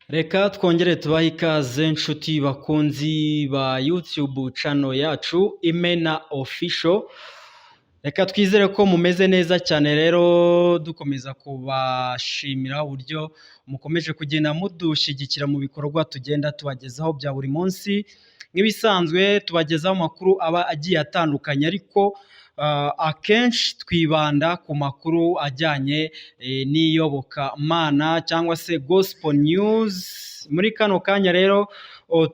Reka twongere tubahe ikaze, nshuti bakunzi ba YouTube channel yacu Imena Official. Reka twizere ko mumeze neza cyane. Rero dukomeza kubashimira uburyo mukomeje kugenda mudushyigikira mu bikorwa tugenda tubagezaho bya buri munsi. Nk'ibisanzwe tubagezaho amakuru aba agiye atandukanye, ariko akenshi twibanda ku makuru ajyanye n'iyobokamana cyangwa se gospel news. Muri kano kanya rero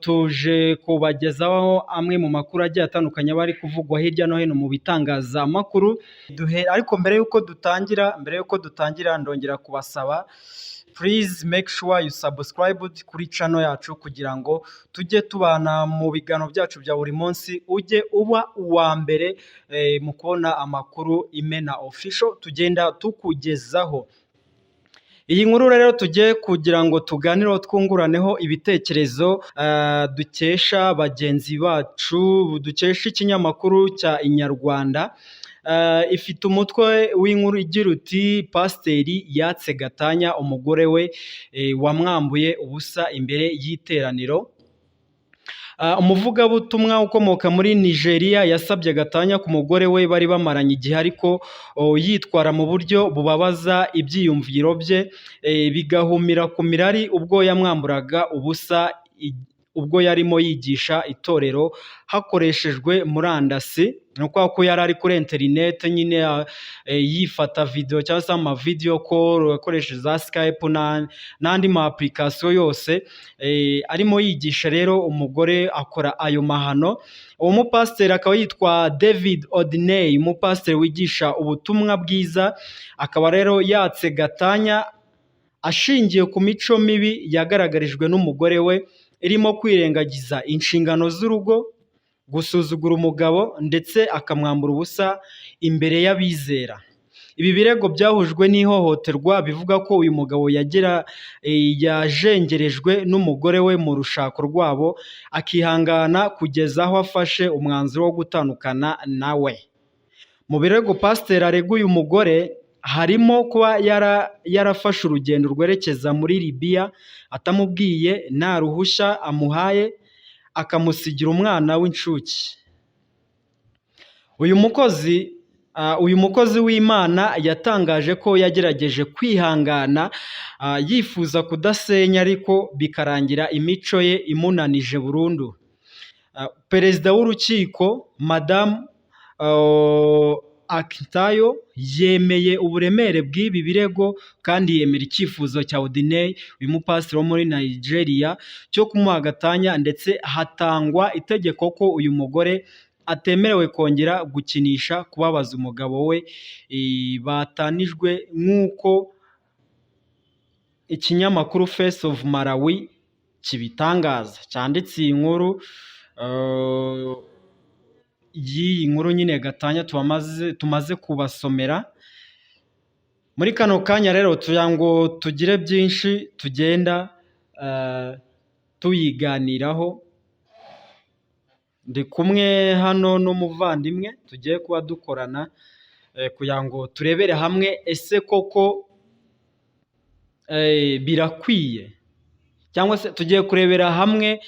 tuje kubagezaho amwe mu makuru agiye atandukanye aba ari kuvugwa hirya no hino mu bitangazamakuru. Ariko mbere y'uko dutangira, ndongera kubasaba, please make sure you subscribe kuri channel yacu kugira ngo tujye tubana mu biganiro byacu bya buri munsi, ujye uba uwa mbere mu kubona amakuru Imena Official tugenda tukugezaho. Iyi nkuru rero tugiye kugira ngo tuganireho, twunguraneho ibitekerezo, dukesha bagenzi bacu, dukesha ikinyamakuru cya Inyarwanda, ifite umutwe w'inkuru igira uti: "Pasiteri yatse gatanya umugore we wamwambuye ubusa imbere y'iteraniro." Umuvugabutumwa ukomoka muri Nigeria yasabye gatanya ku mugore we bari bamaranye igihe, ariko yitwara mu buryo bubabaza ibyiyumviro bye, bigahumira ku mirari ubwo yamwamburaga ubusa ubwo yarimo yigisha itorero hakoreshejwe murandasi. Ni ukuvuga ko yari ari kuri interineti nyine, yifata video cyangwa se ama video call akoresheje za Skype n'andi ma application yose, arimo yigisha rero umugore akora ayo mahano. Uwo mupasiteri akaba yitwa David Odeneye, umupasiteri wigisha ubutumwa bwiza, akaba rero yatse gatanya ashingiye ku mico mibi yagaragarijwe n'umugore we, irimo kwirengagiza inshingano z'urugo, gusuzugura umugabo, ndetse akamwambura ubusa imbere y'abizera. Ibi birego byahujwe n'ihohoterwa bivuga ko uyu mugabo yagira yajengerejwe n'umugore we mu rushako rwabo, akihangana kugeza aho afashe umwanzuro wo gutandukana nawe. Mu birego pasiteri arega uyu mugore harimo kuba yarafashe urugendo rwerekeza muri Libiya atamubwiye, nta ruhushya amuhaye, akamusigira umwana w'incuke. Uyu mukozi w'Imana yatangaje ko yagerageje kwihangana yifuza kudasenya, ariko bikarangira imico ye imunanije burundu. Perezida w'urukiko, Madamu Akintayo, yemeye uburemere bw'ibi birego kandi yemera icyifuzo cya Odeneye, uyu mupasiteri wo muri Nigeria, cyo kumuha gatanya, ndetse hatangwa itegeko ko uyu mugore atemerewe kongera gukinisha kubabaza umugabo we batanijwe, nk'uko ikinyamakuru Face of Malawi kibitangaza cyanditse iyi nkuru y'iyi nkuru nyine gatanya tumaze kubasomera. Muri kano kanya rero tugira ngo tugire byinshi tugenda tuyiganiraho. Ndi kumwe hano n'umuvandimwe tugiye kuba dukorana kugira ngo turebere hamwe ese koko birakwiye, cyangwa se tugiye kurebera hamwe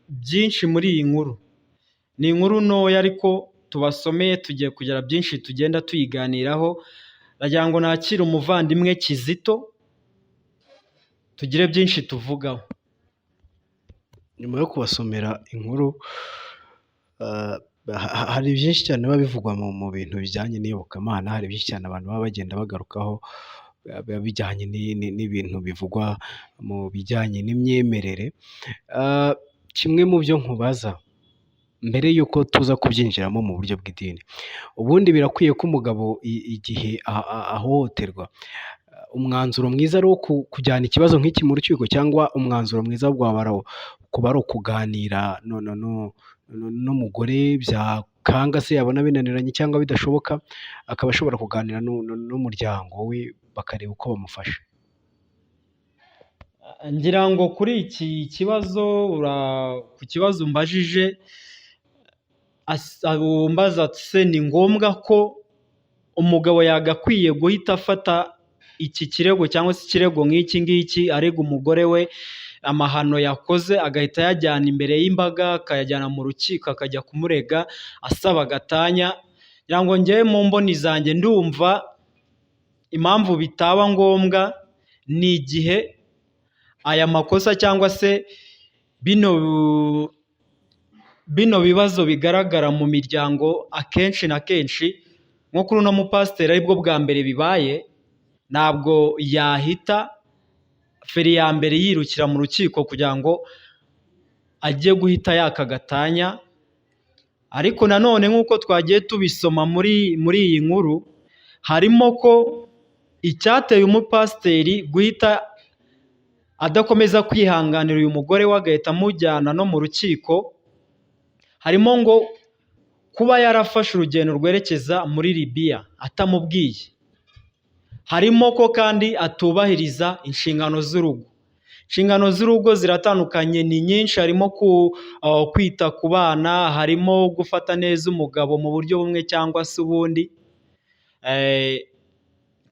byinshi muri iyi nkuru. Ni inkuru ntoya ariko tubasomeye, tugiye kugira byinshi tugenda tuyiganiraho. Ndagira ngo nakire umuvandimwe Kizito, tugire byinshi tuvugaho. Nyuma yo kubasomera inkuru, hari byinshi cyane biba bivugwa mu bintu bijyanye n'iyobokamana, hari byinshi cyane abantu baba bagenda bagarukaho biba bijyanye n'ibintu bivugwa mu bijyanye n'imyemerere. Kimwe mu byo nkubaza mbere y'uko tuza kubyinjiramo mu buryo bw'idini, ubundi birakwiye ko umugabo igihe ahohoterwa, umwanzuro mwiza ari uwo kujyana ikibazo nk'iki mu rukiko, cyangwa umwanzuro mwiza waba kuba ari ukuganira n'umugore, byakanga se yabona binaniranye cyangwa bidashoboka, akaba ashobora kuganira n'umuryango we bakareba uko bamufasha? Ngira ngo kuri iki kibazo, ku kibazo umbajije, umbaza se ni ngombwa ko umugabo yagakwiye guhita afata iki kirego cyangwa se ikirego nk'iki ngiki arega umugore we amahano yakoze, agahita ayajyana imbere y'imbaga, akayajyana mu rukiko, akajya kumurega asaba gatanya, ngira ngo njyewe mu mboni zanjye ndumva impamvu bitaba ngombwa ni igihe aya makosa cyangwa se bino bibazo bigaragara mu miryango akenshi na kenshi, nko kuri uno mupasiteri aribwo bwa mbere bibaye, ntabwo yahita feri ya mbere yirukira mu rukiko kugira ngo ajye guhita yaka gatanya. Ariko nanone nk'uko twagiye tubisoma muri iyi nkuru, harimo ko icyateye umupasiteri guhita adakomeza kwihanganira uyu mugore we agahita amujyana no mu rukiko, harimo ngo kuba yarafashe urugendo rwerekeza muri Libiya atamubwiye, harimo ko kandi atubahiriza inshingano z'urugo. Inshingano z'urugo ziratandukanye, ni nyinshi, harimo kwita ku bana, harimo gufata neza umugabo mu buryo bumwe cyangwa se ubundi,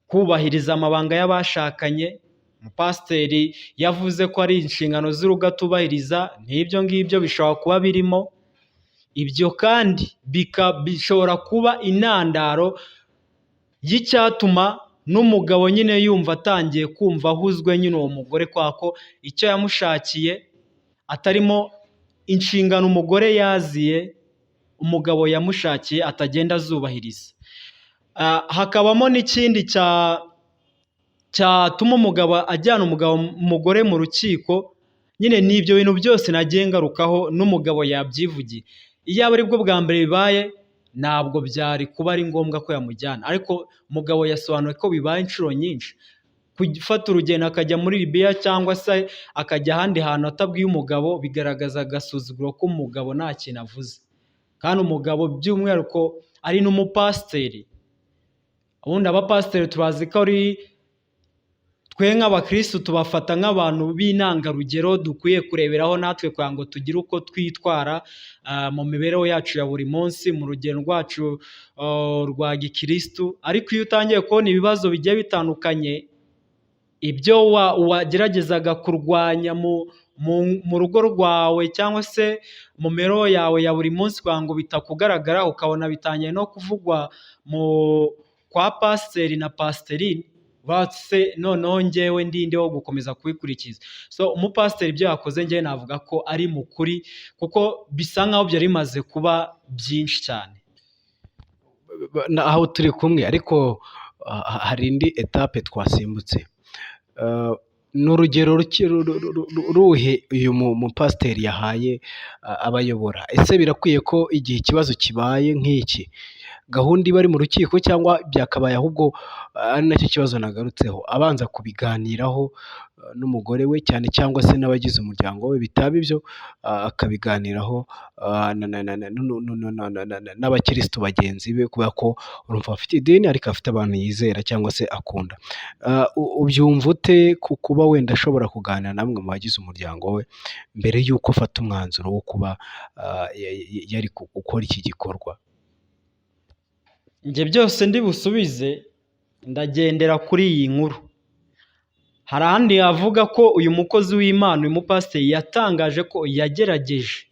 kubahiriza amabanga y'abashakanye. Umupasiteri yavuze ko ari inshingano z'urugo atubahiriza, n'ibyo ngibyo bishobora kuba birimo. Ibyo kandi bishobora kuba intandaro y'icyatuma n'umugabo nyine yumva atangiye kumva ahuzwe nyine uwo mugore, kubera ko icyo yamushakiye atarimo inshingano umugore yaziye umugabo yamushakiye atagenda azubahiriza. Hakabamo n'ikindi cyatuma umugabo ajyana umugore mu rukiko, nyine ni ibyo bintu byose nagiye ngarukaho n'umugabo yabyivugiye. Iyaba aribwo bwa mbere bibaye ntabwo byari kuba ari ngombwa ko yamujyana, ariko umugabo yasobanuye ko bibaye inshuro nyinshi. Gufata urugendo akajya muri Libiya cyangwa se akajya ahandi hantu atabwiye umugabo, bigaragaza agasuzuguro k'umugabo nta kintu avuze. Kandi umugabo by'umwihariko ari n'umupasiteri, ubundi abapasiteri tubazi ko ari twe nk'abakirisitu tubafata nk'abantu b'intangarugero dukwiye kureberaho natwe kugira ngo tugire uko twitwara mu mibereho yacu ya buri munsi, mu rugendo rwacu rwa gikirisitu. Ariko iyo utangiye kubona ibibazo bigiye bitandukanye, ibyo wageragezaga kurwanya mu rugo rwawe cyangwa se mu mibereho yawe ya buri munsi kugira ngo bitakugaragara, ukabona bitangiye no kuvugwa kwa pasiteri na pasiterine, se noneho njyewe ndinde wo gukomeza kubikurikiza. So umupasiteri ibyo yakoze njyewe navuga ko ari mu kuri, kuko bisa nkaho byari bimaze kuba byinshi cyane. Aho turi kumwe, ariko hari indi étape twasimbutse. Ni urugero ruhe uyu mupasiteri yahaye abayobora? Ese birakwiye ko igihe ikibazo kibaye nk'iki gahunda iba ari mu rukiko, cyangwa byakabaye ahubwo ari nacyo kibazo nagarutseho, abanza kubiganiraho n'umugore we cyane cyangwa se n'abagize umuryango we, bitaba ibyo akabiganiraho n'abakirisitu bagenzi be, kubera ko urumva afite idini ariko afite abantu yizera cyangwa se akunda. Ubyumva ute ku kuba wenda ashobora kuganira na bamwe mu bagize umuryango we mbere y'uko afata umwanzuro wo kuba yari gukora iki gikorwa? Njye byose ndi busubize ndagendera kuri iyi nkuru. Hari ahandi havuga ko uyu mukozi w'Imana, uyu mupasiteri, yatangaje ko yagerageje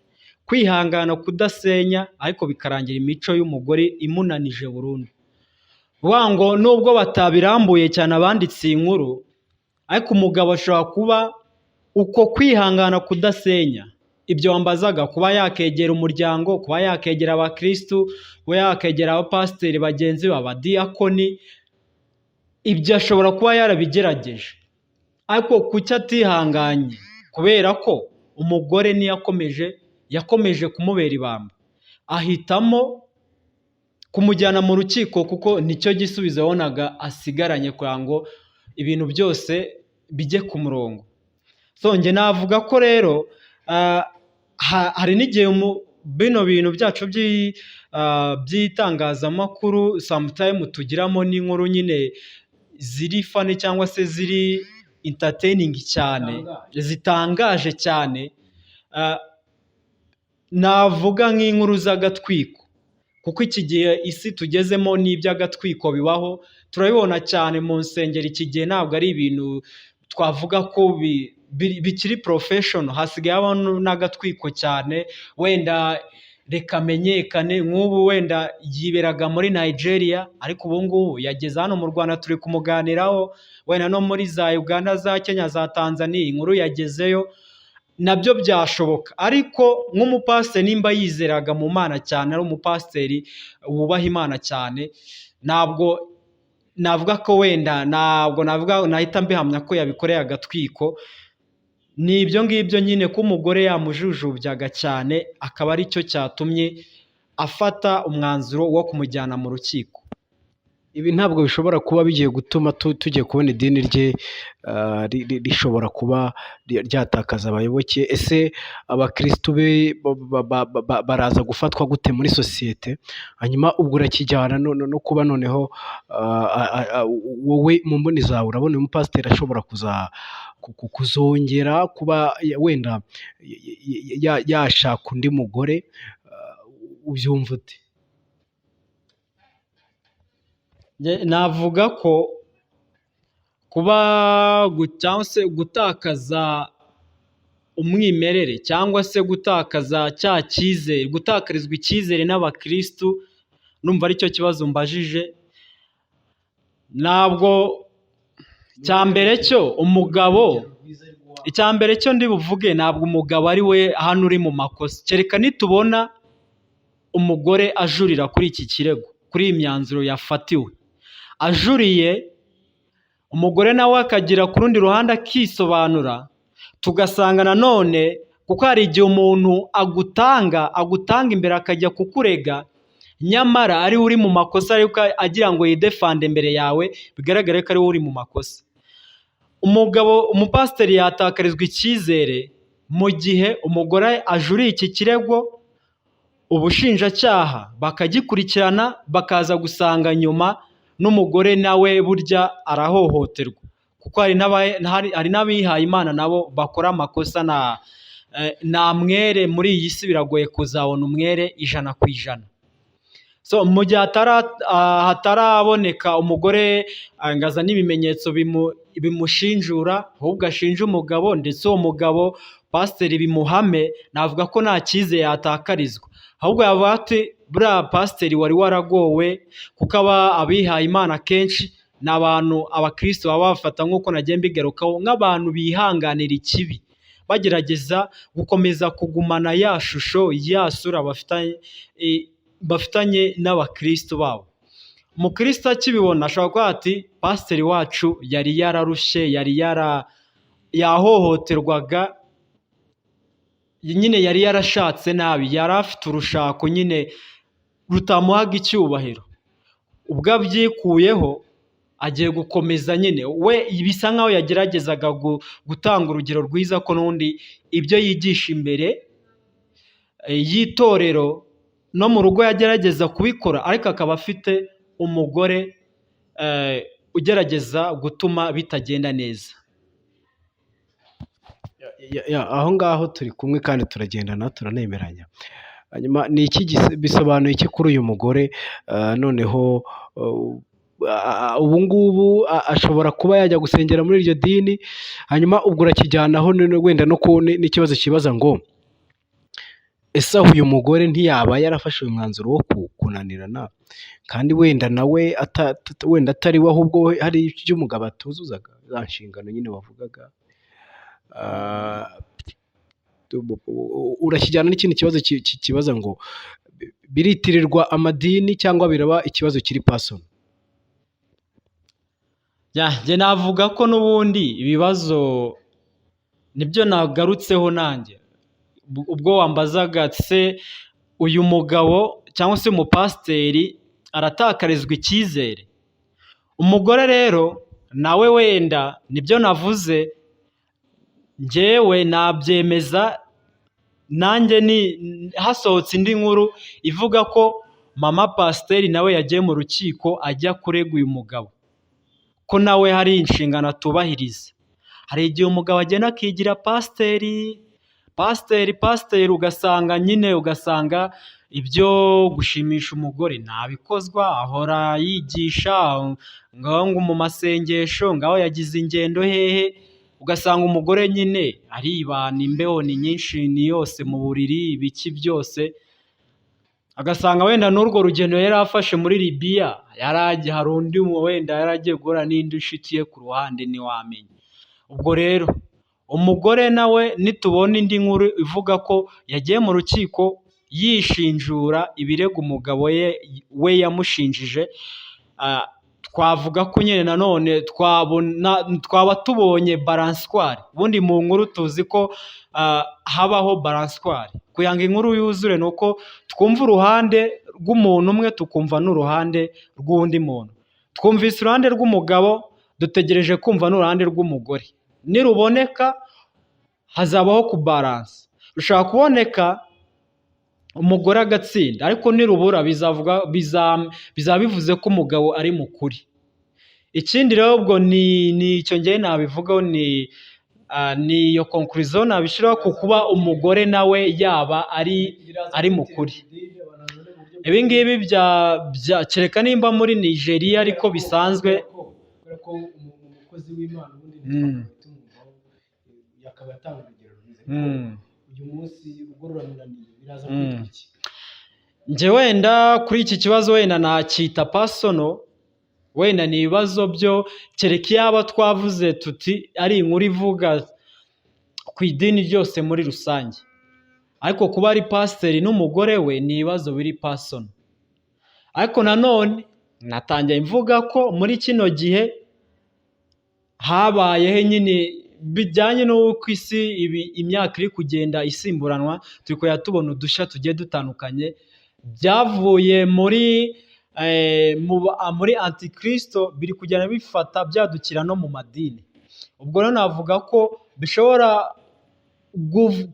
kwihangana kudasenya, ariko bikarangira imico y'umugore imunanije burundu. Vuga ngo nubwo batabirambuye cyane abanditse iyi nkuru, ariko umugabo ashobora kuba uko kwihangana kudasenya, ibyo wambazaga, kuba yakegera umuryango, kuba yakegera abakirisitu, kuba yakegera abapasiteri bagenzi be, abadiyakoni, ibyo ashobora kuba yarabigerageje. Ariko kuki atihanganye? Kubera ko umugore niyakomeje, yakomeje kumubera ibamba, ahitamo kumujyana mu rukiko kuko nicyo gisubizo yabonaga asigaranye kugira ngo ibintu byose bijye ku murongo. So njye navuga ko rero hari n'igihe bino bintu byacu by'itangazamakuru sometime tugiramo n'inkuru nyine ziri funny cyangwa se ziri entertaining cyane, zitangaje cyane, navuga nk'inkuru z'agatwiko, kuko iki gihe isi tugezemo n'iby'agatwiko bibaho. Turabibona cyane mu nsengero iki gihe, ntabwo ari ibintu twavuga ko bikiri professional, hasigaye habaho n'agatwiko cyane. Wenda reka amenyekane, nk'ubu wenda yiberaga muri Nigeria, ariko ubu ngubu yageze hano mu Rwanda turi kumuganiraho, wenda no muri za Uganda, za Kenya, za Tanzania, inkuru yagezeyo, nabyo byashoboka. Ariko nk'umupasiteri nimba yizeraga mu Mana cyane, ari umupasiteri wubaha Imana cyane, ntabwo navuga ko wenda, ntabwo navuga nahita mbihamya ko yabikoreye agatwiko. Ni ibyo ngibyo nyine, ko umugore yamujujubyaga cyane, akaba aricyo cyatumye afata umwanzuro wo kumujyana mu rukiko. Ibi ntabwo bishobora kuba bigiye gutuma tugiye kubona idini rye rishobora kuba ryatakaza abayoboke? Ese abakirisitu be baraza gufatwa gute muri sosiyete? Hanyuma ubwo urakijyana no kuba noneho wowe mu mboni zawe urabona uyu mupasiteri ashobora kuzongera kuba wenda yashaka undi mugore, ubyumva ute? Navuga ko kuba cyangwa se gutakaza umwimerere cyangwa se gutakaza cya cyizere, gutakarizwa icyizere n'abakirisitu, numva aricyo kibazo mbajije. Ntabwo icya mbere cyo umugabo, icya mbere cyo ndi buvuge, ntabwo umugabo ari we hano uri mu makosa, kereka nitubona umugore ajurira kuri iki kirego, kuri iyi myanzuro yafatiwe, ajuriye, umugore nawe akagira ku rundi ruhande akisobanura, tugasanga nanone, kuko hari igihe umuntu agutanga imbere akajya kukurega, nyamara ari we uri mu makosa, ariko agira ngo yidefande imbere yawe, bigaragare ko ari we uri mu makosa. Umugabo, umupasiteri yatakarizwa icyizere mu gihe umugore ajuriye iki kirego, ubushinjacyaha bakagikurikirana, bakaza gusanga nyuma n'umugore nawe burya arahohoterwa, kuko hari n'abihaye Imana nabo bakora amakosa. Nta mwere muri iyi si, biragoye kuzabona umwere 100%. So mu gihe hataraboneka umugore ngo azane ibimenyetso bimushinjura, ahubwo ashinja umugabo, ndetse uwo mugabo pasiteri bimuhame, navuga ko nta cyizere yatakarizwa, ahubwo yavuga ati buriya pasiteri wari waragowe, kuko abihaye Imana kenshi ni abantu abakirisitu baba bafata, nk'uko nagiye mbigarukaho, nk'abantu bihanganira ikibi, bagerageza gukomeza kugumana ya shusho, ya sura bafitanye n'abakirisitu babo. Umukirisitu akibibona ashobora kuvuga ati pasiteri wacu yari yararushye, yari yahohoterwaga nyine, yari yarashatse nabi, yari afite urushako nyine rutamuhaga icyubahiro, ubwo abyikuyeho agiye gukomeza nyine we, bisa nkaho yageragezaga gutanga urugero rwiza ko n'ubundi ibyo yigisha imbere y'itorero no mu rugo yagerageza kubikora, ariko akaba afite umugore ugerageza gutuma bitagenda neza. Aho ngaho turi kumwe kandi turagendana, turanemeranya. Hanyuma ni iki bisobanuye iki kuri uyu mugore? Noneho ubu ngubu ashobora kuba yajya gusengera muri iryo dini, hanyuma ubwo urakijyanaho wenda no n'ikibazo kibaza ngo ese aho uyu mugore ntiyaba yarafashe uyu mwanzuro wo kunanirana, kandi wenda nawe wenda atari we, ahubwo hari ibyo umugabo atuzuzaga, za nshingano nyine wavugaga. Urakijyana n'ikindi kibazo kibaza ngo biritirirwa amadini cyangwa biraba ikibazo kiri personal? Njye navuga ko n'ubundi ibibazo nibyo nagarutseho nanjye ubwo wambazaga se uyu mugabo cyangwa se umupasiteri aratakarizwa icyizere. Umugore rero nawe wenda nibyo navuze, njyewe nabyemeza nanjye ni hasohotse indi nkuru ivuga ko mama pasiteri nawe yagiye mu rukiko ajya kurega uyu mugabo, ko nawe hari inshingano atubahiriza. Hari igihe umugabo agenda akigira pasiteri, pasiteri, pasiteri, ugasanga nyine ugasanga Ibyo gushimisha umugore ntabikozwa, ahora yigisha ngaho ngo mu masengesho, ngaho yagize ingendo hehe, ugasanga umugore nyine aribana, imbeho ni nyinshi, ni yose mu buriri, ibiki byose, agasanga wenda n'urwo rugendo yari afashe muri Libiya, hari undi wenda yari agiye guhura n'indi nshuti ye ku ruhande, ntiwamenya. Ubwo rero umugore nawe nitubona indi nkuru ivuga ko yagiye mu rukiko yishinjura ibirego umugabo we yamushinjije, twavuga ko nyine nanone twaba tubonye balançoire. Ubundi mu nkuru tuzi ko habaho balançoire. Kugira ngo inkuru yuzure ni uko twumva uruhande rw'umuntu umwe, tukumva n'uruhande rw'undi muntu. Twumvise uruhande rw'umugabo, dutegereje kumva n'uruhande rw'umugore. Niruboneka hazabaho kubalansa. Rushobora kuboneka umugore agatsinda, ariko nirubura bizaba bivuze ko umugabo ari mu kuri. Ikindi rero ubwo ni icyo njyewe nabivugaho, ni iyo conclusion nabishyiraho ku kuba umugore nawe yaba ari mu kuri. Ibi ngibi bya kereka nimba muri Nigeria ariko bisanzwe. Kubera ko umukozi w'Imana ubundi ntitwakabaye tumwumvaho, yakaba atanga urugero rwiza, ariko uyu munsi urugo ruramunaniye, biraza kwitwa iki? Njye wenda kuri iki kibazo wenda nacyita personal, wenda ni ibibazo byo kereka iyaba twavuze tuti ari inkuru ivuga ku idini ryose muri rusange, ariko kuba ari pasiteri n'umugore we ni ibibazo biri personal. Ariko nanone natangiye mvuga ko muri kino gihe habayeho nyine bijyanye n'uko isi ibi imyaka iri kugenda isimburanwa, turi kujya tubona udushya tugiye dutandukanye byavuye muri antikristo, biri kugenda bifata byadukira no mu madini. Ubwo rero navuga ko bishobora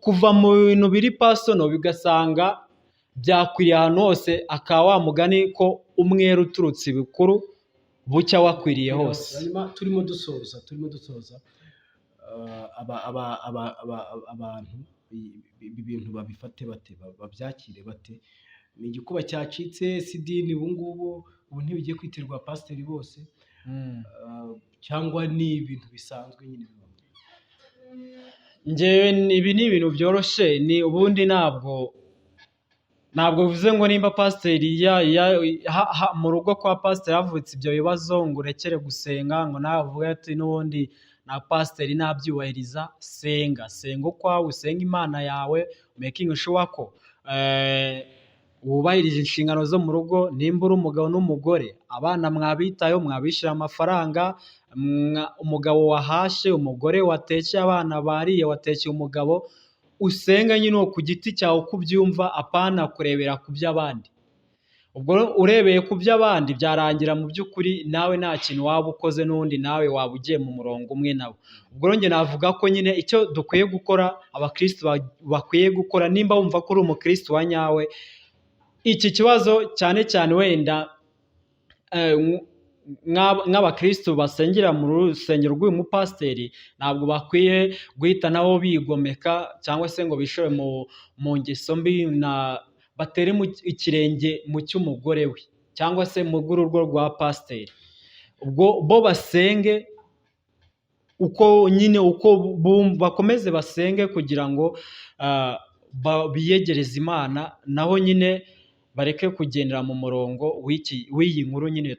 kuva mu bintu biri personal, bigasanga byakwiriye ahantu hose, akaba wa mugani ko umwera uturutse ibukuru bucya wakwiriye hose. Hanyuma turimo dusoza, abantu ibi bintu babifate bate, babyakire bate? Ni igikuba cyacitse, si idini ubu ngubu, ubu ntibigiye kwitirwa pasiteri bose, cyangwa ni ibintu bisanzwe nyine bibaho? Njyewe ibi ni ibintu byoroshye, ni ubundi ntabwo bivuze ngo nimba pasiteri mu rugo kwa pasiteri havutse ibyo bibazo ngo urekere gusenga, ngo nawe uvuge ati n'ubundi na pasiteri nabyubahiriza. Senga, senga ukwawe, usenge Imana yawe, making sure ko wubahirije inshingano zo mu rugo. Nimba uri umugabo n'umugore, abana mwabitayeho, mwabishyura amafaranga, umugabo wahashye, umugore watekeye abana bariye, watekeye umugabo, usenga nyine ku giti cyawe uko ubyumva, apana kurebera ku by'abandi. Ubwo urebeye ku by'abandi byarangira mu by'ukuri nawe nta kintu waba ukoze, n'ubundi nawe waba ugiye mu murongo umwe nabo. Ubwo rero njye navuga ko nyine icyo dukwiye gukora, abakirisitu bakwiye gukora, nimba wumva ko uri umukirisitu wa nyawe, iki kibazo cyane cyane wenda nk'abakirisitu basengera mu rusengero rw'uyu mupasiteri, ntabwo bakwiye guhita nabo bigomeka cyangwa se ngo bishore mu ngeso mbi na batere ikirenge mu cy'umugore we cyangwa se mu rw'urugo rwa pasiteri. Ubwo bo basenge uko nyine uko bakomeze basenge kugira ngo biyegereze Imana, naho nyine bareke kugendera mu murongo w'iyi nkuru nyine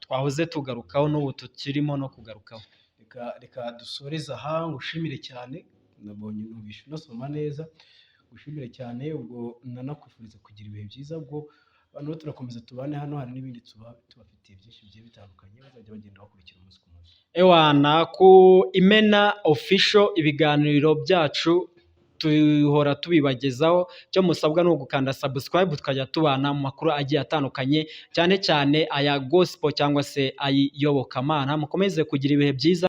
twahoze tugarukaho, n'ubu tukirimo no kugarukaho. Reka dusoreze aha, ngushimire cyane, nabonye numvishe unasoma neza, ngushimire cyane, ubwo nanakwifuriza kugira ibihe byiza. Ubwo abantu bo turakomeza tubane hano, hari n'ibindi tuba tubafitiye byinshi bigiye bitandukanye bazajya bagenda bakurikira umunsi ku munsi. Ewana, ku Imena Official ibiganiro byacu tuhora tubibagezaho, icyo musabwa ni ugukanda subscribe, tukajya tubana mu makuru agiye atandukanye, cyane cyane aya gospel cyangwa se ay'iyobokamana. Mukomeze kugira ibihe byiza.